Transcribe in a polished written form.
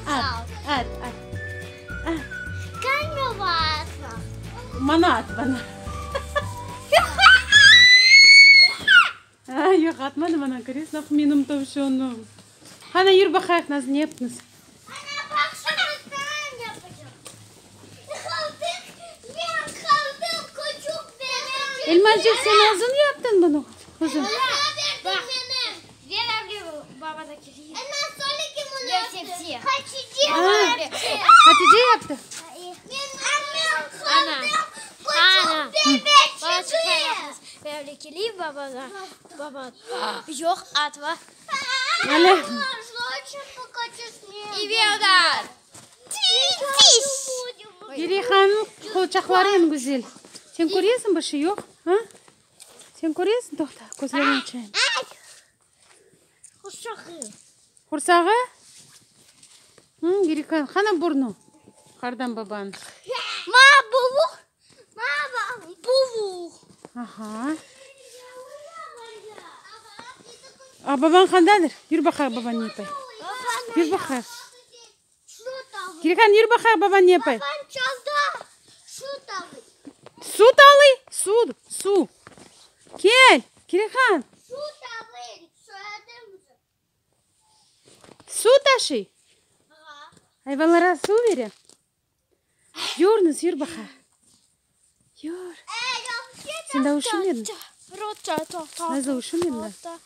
At, at, at. Mana at, bana. Yoq, atmadı mana, köresiñ, ah, menim tavşanım. Qana, yür baqayıq, Nazlı, ne yaptıñız? Elmazçıq, sen özüñ yaptıñ bunı, quzum? Hatice yaptı. Gereyhannıñ qolçaqları eñ güzel. Sen köresiñ bir şey yoq, a? Sen köresiñ? Toqta, közlerini açayım. Qursağı? Hı, Gereyhan, qana burnu? Qardan babanıñ. Aha. A babañ qandadır? Yür baqayıq babañ ne yapay. Yür baqayıq. Gereyhan, yür baqayıq babañ ne yapay. Su talıy? Su, su. Kel, Gereyhan. Su taşıy? Ayvanlarğa suv bere? Yürüñiz, yür baqayıq. Yür. Sen daa üşümediñ? Nazlı, üşümediñ daa?